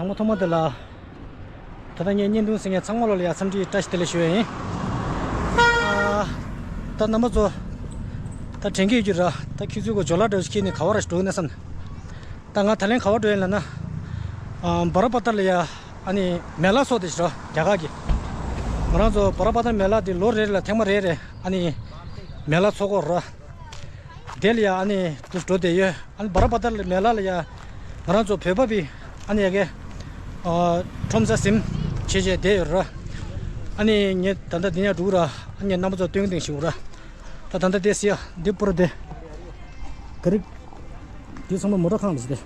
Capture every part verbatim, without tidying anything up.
དང་པོ་ཐོག་མ་དེ་ལ། ད་ལྟ་ངས་བརྙན་ཐུང་གཟིགས་མཁན་ཚང་མ་ལོ་ལ་ཡ་འཚམས་འདྲི་བཀྲ་ཤིས་བདེ་ལེགས་ཞུ་ཡ་ཡིན། ཨ། ད་རྣམ་པ་ཚོ། ད་དྲན་གྱི་ཡོད་ཀྱི་ར། ད་ཁྱེད་ཚོས་གོ་ཇོ་ལ་འདྲ་བོ་ཞིག་ཁྱེར་ནས་ག་བ་ར་ཞིག་འགྲོ་གི་ན་བསམ། ད་ང་ད་ལན་ག་བ་འགྲོ་ཡིན་ལབ་ན། ཨ། བྷ་ར་པ་ཏར་ལ་ཡ། ཨ་ནི་མེ་ལ་ཚོགས་དེ་ཞིག་ར་རྒྱ་གར་གྱི། ང་རང་ཚོ་བྷ་ར་པ་ཏར་མེ་ལ་དེ་ལོ་རེ་རེ་ལ་ཐེངས་མ་རེ་རེ་ཨ་ནི་མེ་ལ་ཚོགས་ཀྱི་ཡོད་ར། དེ་ལ་ཡ་ཨ་ནི་དུ་འགྲོ་བསྡད་ཡོད། ཨ་ནི་བྷ་ར་པ་ཏར་མེ་ལ་ལ་ཡ་ང་རང་ཚོ་བོད་པ་བི་ཨ་ནི་ཡ་གི་ཨ་ཁྲོམ་ས་ཟིན་བྱེད་བྱེད་བསྡད་ཡོད་ར། ཨ་ནི་ངས་ད་ལྟ་འདི་ནས་འགྲོ་གི་ར། ཨ་ནི་རྣམ་པ་ཚོ་སྟོན་གི་འདུག་ཞུ་གི་ར། ད་ད་ལྟ་དེ་སི་ཡ་འདི་པུར་དེ་ག་རི་དེ་ཚང་མ་མོ་ཊ་ཁང་རེད་ཟེར་ཏེ།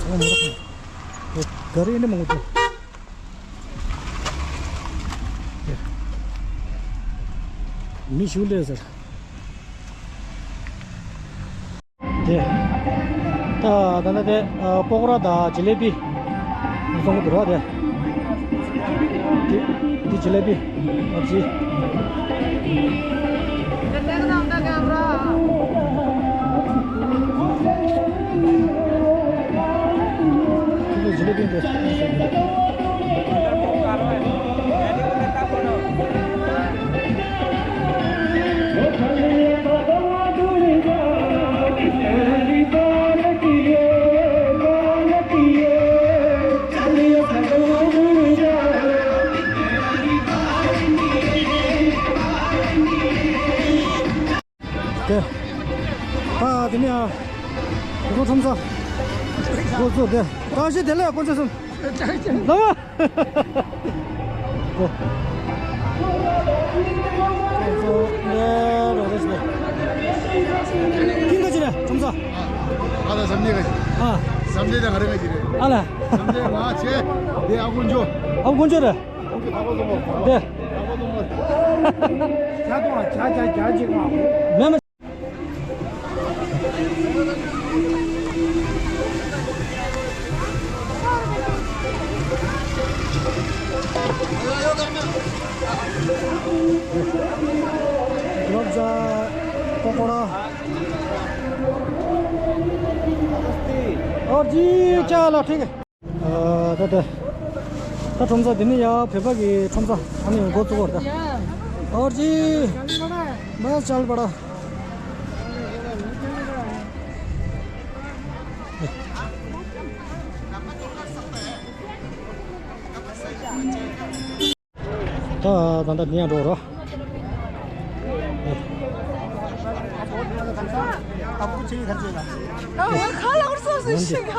ཚང་མ་མོ་ཊ་ཁང་། དེ་ག་རི་ཨེ་འདྲ་མང་པོ་འདུག་མི་ཞིག་སླེབས་ཟེར། དེ། ད་ད་ལྟ་དེ་ཨ་པོ་ཀོ་ར་དང་ཇི་ལེ་བི་བཙོང་གི་འདུག་ར་དེ། དེ་དེ་ཇི་ལེ་བི་ཨ་ཅི། དེ་ཇི་ལེ་བི་འདི། དེ། ཨ་དེ་ནས་ཨ། དེ་ཁོ་ཁྲོམ་ས། ཁོ་ཚོ་དེ། བཀྲ་ཤིས་བདེ་ལེགས་དཀོན་མཆོག་གསུམ། ལ་བ། ཁོ་ཚོ་ལས་རོགས་རེས་ནས། ཁྱིམ་ག་ཅི་རེད་ཁྲོམ་ས། ཨ་ད་ཟམ་ནས་ག་ཅི། ཨ། ཟམ་ནས་ད་ག་རེ་ག་ཅི་རེད། ཨ་ལ། ཟམ་ནས་ང་ཆེ་དེ་ཨ་དཀོན་མཆོག་ཨ་དཀོན་མཆོག་རེད། དེ། མེད་མ། སློབ་གྲྭ། ཀོ་ཀོ་ར། ཨོ་ཇི་ཅ་ལ་ཁྲིག་ཨ་ད་ད། ད་ཁྲོམ་ས་འདི་ནི་ཡ་བོད་པ་གི་ཁྲོམ་ས་ཨ་ནི་འགོ་བཙུགས་པ་རེད་ད། ཨོ་ཇི། མ་ཅལ་པ་ར། ད་ད་ད་ནི་ཡང་འགྲོ་རོགས། ཨ་ཁུ་ཆེ་ཁ་ཆེ་ལ། ཨ་ཁ་ལག་སོ་སོ་ཞིག་ཨ།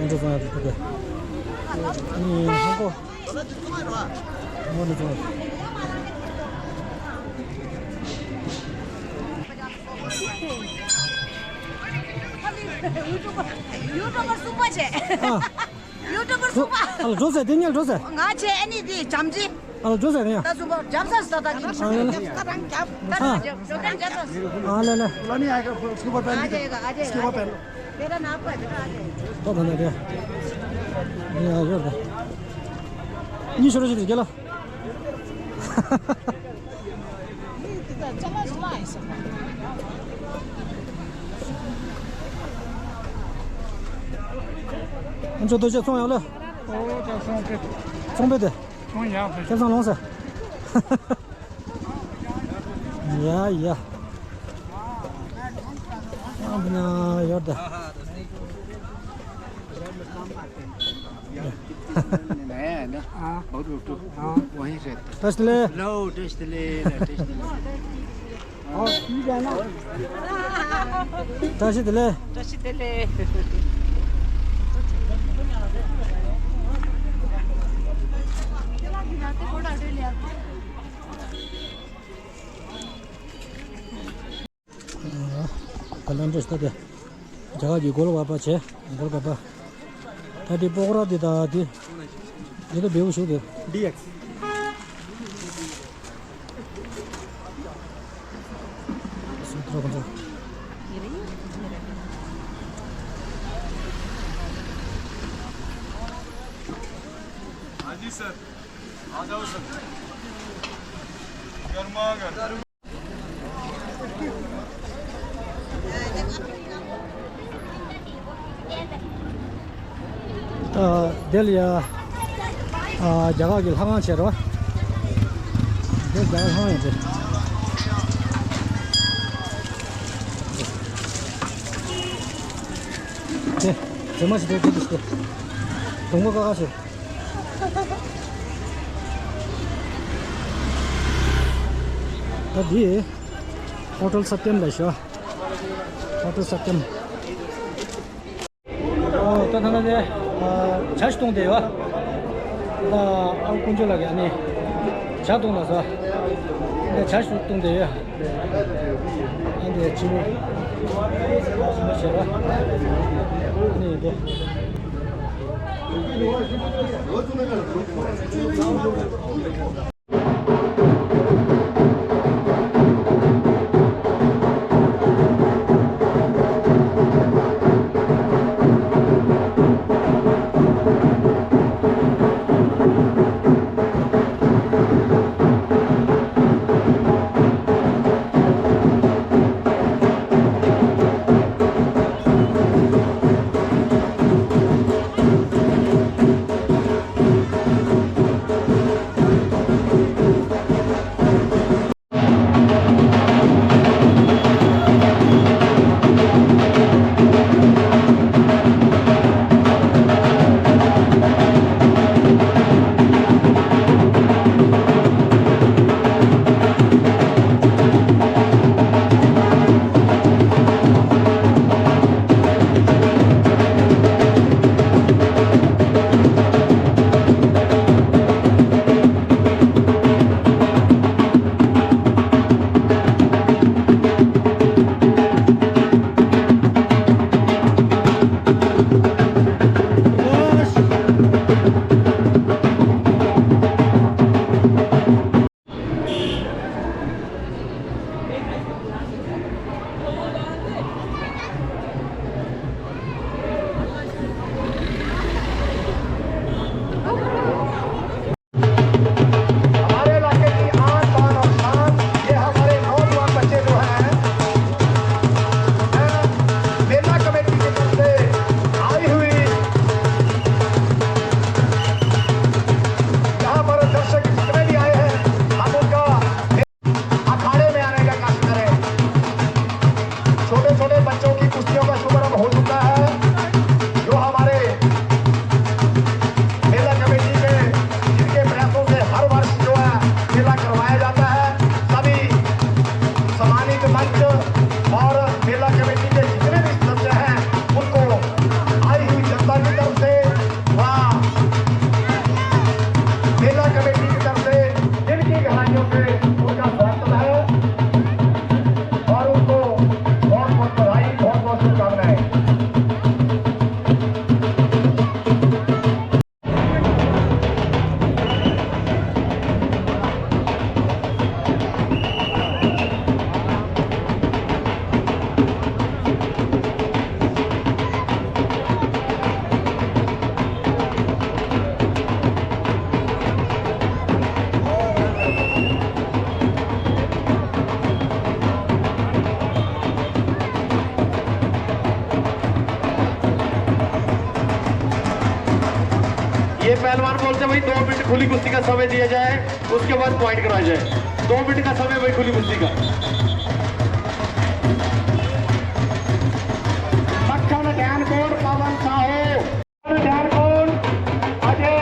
འགྲོ་སོང་ཡ་དེ་དེ། ནི་ཧང་གོ། ཧང་གོ་ནི་ཚོ། ཡུ་ཊུབ་པར་གསུམ་པ་བྱས། ཨ། ཡུ་ཊུབ་པར་གསུམ་པ། ཨ་ལ་འགྲོ་ཟེར་དེ་ཉལ་འགྲོ་ཟེར། ང་བྱས་ཨ་ནི་དེ་བྱམས་ཅི། ཨ་ལ་འགྲོ་ཟེར་དེ་ཡ། ད་གསུམ་པ་བྱམས་ས་ད་ད་གིན། ཨ་ལ་ལ། ད་ད་བྱམས་ས་ད། ཨ་ལ་ལ། ཨ་ལ་ལ་སྐུ་པར་པན། ཨ་ཅེ་ག་ཨ་ཅེ་ག་སྐུ་པར་པན། དེ་ལ་ན་པ་དེ་ལ་ཨ་ཅེ། ད་ད་ན་དེ། ཡ་ཡོད་ད། གཉིས་ཤོར་ཞིག་དེ་རྒྱ་ལ། ཨ་ཅོ་ཏོ་ཅེ་ཚོང་ཡག་ལ། ཨོ་ད་ཚོང་པས། ཚོང་པས་དེ། ཚོང་ཡག་པས། ཁེ་བཟང་ལོངས་སེ། ཡ་ཡ། ཨ་འདི་ན་ཡོད་ད། ནས་ནས་ཨ་བོ་རུ་ཏུ་ཨ་བོ་ཧི་རེད། བཀྲ་ཤིས་བདེ་ལེགས། ལོ་བཀྲ་ཤིས་བདེ་ལེགས། བཀྲ་ཤིས་བདེ་ལེགས། ཨོ་ཤི་ཡ་ན། བཀྲ་ཤིས་བདེ་ལེགས། བཀྲ་ཤིས་བདེ་ལེགས། ད་ལམ་འགྲོ་ཤི་ད་དེ། རྒྱ་གར་གྱི་གོལ་ག་པ་བྱས། གོལ་ག་པ། ད་དེ་པོ་ཀོ་ར་དེ་ད་དེ། དེ་ད་བེའུ་ཞུགས་དེ། ཌི་ཨེག་སི། སུ་ཐོག་ཁོ་ཚོ། हाँ जी सर। आ जाओ सर। गर्मा गर्म। ཨ། དེ་ལ་ཡ། ཨ། རྒྱ་གར་གྱི་ལྷ་ཁང་བྱས་རོ། དེ་རྒྱ་གར་ལྷ་ཁང་ཡིན་ཏེ། དེ་རྫུན་མ་ཞིག་དེ་དེ་དེ་སྡོང་པོ་ཀ་ཁ་ཞིག་ད་འདི་ཧོ་ཊེལ་སཏྱམ་ལ་ཤོ། ཧོ་ཊེལ་སཏྱམ། ཨོ། ད་ཐ་ན་དེ་ཇ་ཞིག་བཏུང་བསྡད་ཡོད། ད་ཨ་ཁུ་དཀོན་མཆོག་ལགས་ཀྱིས་ཨ་ནི་ཇ་བཏུང་ལ་ཟ། ད་ཇ་ཞིག་བཏུང་བསྡད་ཡོད། ཨ་འདི་ཅི་མོ་ཅི་མོ་བྱས་པ་ཨ་ནི་དེ། हमारे इलाके की आन, बान और शान, ये हमारे नौजवान बच्चे जो हैं, हैं, मेला कमेटी की तरफ से आई हुई, यहाँ पर दर्शक जितने भी आए हैं, हम उनका अखाड़े में आने का कष्ट करें। छोटे छोटे बच्चों की कुश्तियों का शुभारंभ हो चुका है। जो हमारे मेला कमेटी के, जिनके प्रयासों से हर वर्ष जो है मेला करवाया जाता है, सभी सम्मानित मंच और मेला कमेटी के जितने भी सदस्य हैं, उनको आई हुई जनता की तरफ से व मेला कमेटी की तरफ से दिल की गहराइयों से उनका स्वागत है और उनको बहुत बहुत बधाई, बहुत बहुत शुभकामनाएं। ये पहलवान बोलते हैं, भाई, दो मिनट खुली कुश्ती का समय दिया जाए, उसके बाद पॉइंट कराया जाए। दो मिनट का समय भाई खुली कुश्ती का। मक्खन ध्यानकोट, पवन साहू। ध्यानकोट, अजय,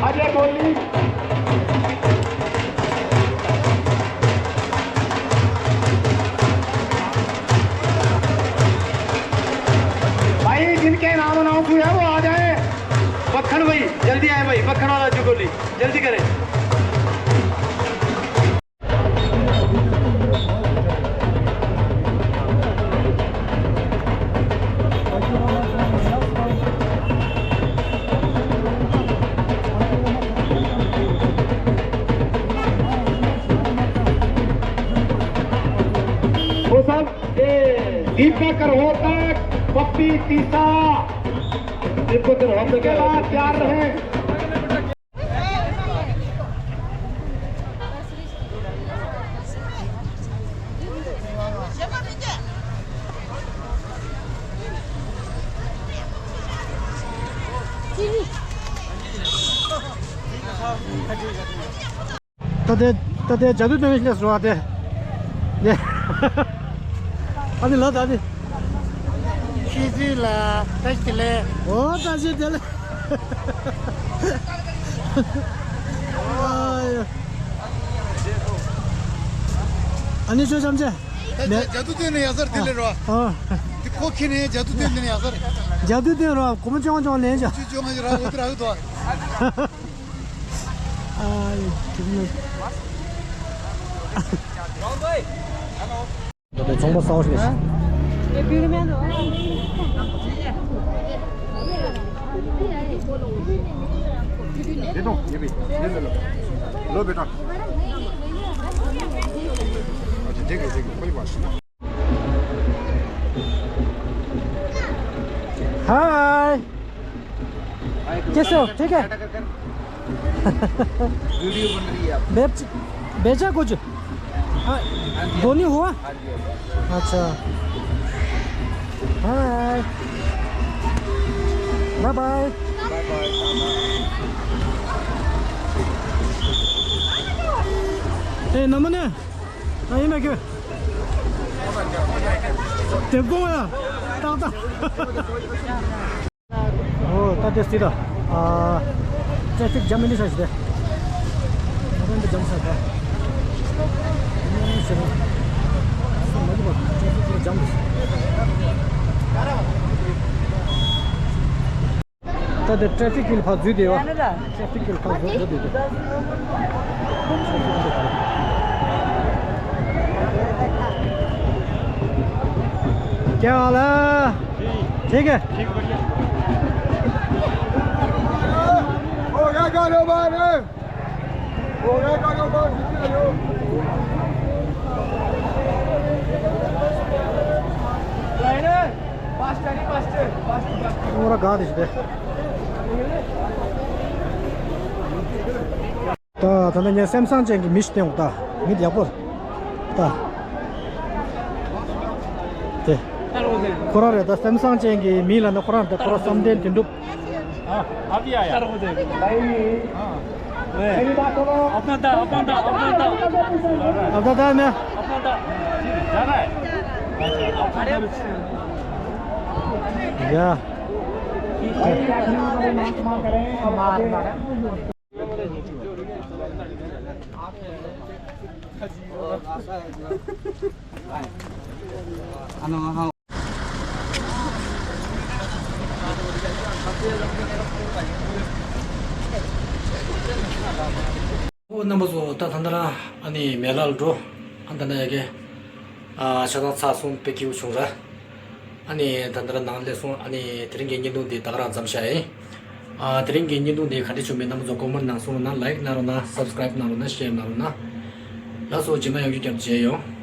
अजय गोली। भाई, जिनके नाम अनाउंस हुए हैं, वो आ जाए। मक्खन भाई, जल्दी आए भाई, मक्खन और राजू गोली, जल्दी करें। वो सब, ए, दीपक रोहतक, पप्पी तीसा, दीपक रोहतक के बाद तैयार रहें। ད་ལྟའི་ད་ལྟའི་ཇ་དུ་སྟོན་སླེབས་སོང་བ་དེ། ནས། ཨ་ནི་ལ་ད་ནི། ཁྱེད་ཚོས་ལ་བཀྲ་ཤིས་བདེ་ལེགས། འོ་བཀྲ་ཤིས་བདེ་ལེགས། ཨ་ཡ། ཨ་ནི་ཆོས་བྱམས་ཆེ། ད་ཇ་དུ་སྟོན་ནས་ཡག་ས་རེད་དེ་ལས་རོ། ཨ། དེ་ཁོ་ཁྱེད་ནས་ཇ་དུ་སྟོན་ནས་ཡག་ས་རེད། ཇ་དུ་སྟོན་རོ་གོ་མ་ཅོང་ཅོང་ལེན་ཇ། ཅོ་ཅོ་ང་ཅི་ར་འོ་དེ་ར་འོ་དོ། ཨ་ཡ། ད་ལྟ་ཚོང་པ་གསར་པ་ཞིག་རེད། ये दो, ये भी, ये ले लो। लो बेटा। अच्छा, ठीक है, ठीक है, कोई बात नहीं। हाय। कैसे हो? ठीक है। वीडियो बन रही है आपकी। बेच-, बेचा कुछ? हाँ, दोनों हुआ? हाँ जी, हाँ जी। अच्छा। Hi. Bye bye. Bye bye, tata. ए, नमने। ཨ་ཡིན་མེད་ཀྱི། དེབ་དགོངས་ཡ། ཏག་ཏག། ཨོ་ད་དེ་སྲིད་ད། ཨ། ཏྲེ་ཕིག་ཇམ་མི་འདི་ས་ཞིག་དེ། ང་རང་འདི་ཇམ་ས་ད། ཨ་ནི་ཟེར་ན། ཨ་སོ་མ་གི་བ་ཏྲེ་ཕིག་འདི་ཇམ་འདི། ད་དེ་ཏྲེ་ཕིག་གི་ཕར་འཛུལ་དེ་བ། ཏྲེ་ཕིག་གི་ཕར་འཛུལ་འཛུལ་དེ་དེ། क्या हाल है? ठीक है। हो गया कारोबार। ངོ་ར་དགའ་དེ་ཞིག་དེ། ད་ད་ནི་ངས་སེམས་བཟང་ཅན་གྱི་མི་ཞིག་བསྟན་འོང་ད། མི་ཡག་པོ། ད། དེ། ཁོ་རང་རེད་ད་སེམས་བཟང་ཅན་གྱི་མི་ལ་ནི་ཁོ་རང་ད་ཁོ་རང་བསམ་གཏན་དོན་གྲུབ། हाँ, अभी आया। हाँ। अपना था, अपना था, अपना था। अपना था ना? अपना था। जा रहा है। या। ཨོ་རྣམ་པ་ཚོ་ད་ད་ལྟ་རང་ཨ་ནི་མེ་ལ་ལ་འགྲོ། ཨ་ད་ན་ཡ་གི་ཨ་ཆ་ཚང་ཚ་སོང་པེ་ཀིའུ་བྱུང་ར། ཨ་ནི་ད་ལྟ་རང་ནང་སླེབས་སོང་། ཨ་ནི་དེ་རིང་གི་བརྙན་ཐུང་འདི་ད་ག་རང་མཚམས་བཞག་ཡིན། ཨ་དེ་རིང་གི་བརྙན་ཐུང་འདི་ག་འདྲ་བྱུང་མེད་རྣམ་པ་ཚོ་ཀོ་མེན་ནང་གསུངས་རོགས་གནང་། ལའིག་གནང་རོགས་གནང་། སབ་སི་ཀ་རེབ་གནང་རོགས་གནང་། ཤེར་གནང་རོགས་གནང་། ལགས་སོ་རྗེས་མ་ཡང་བསྐྱར་མཇལ་ཡོང་།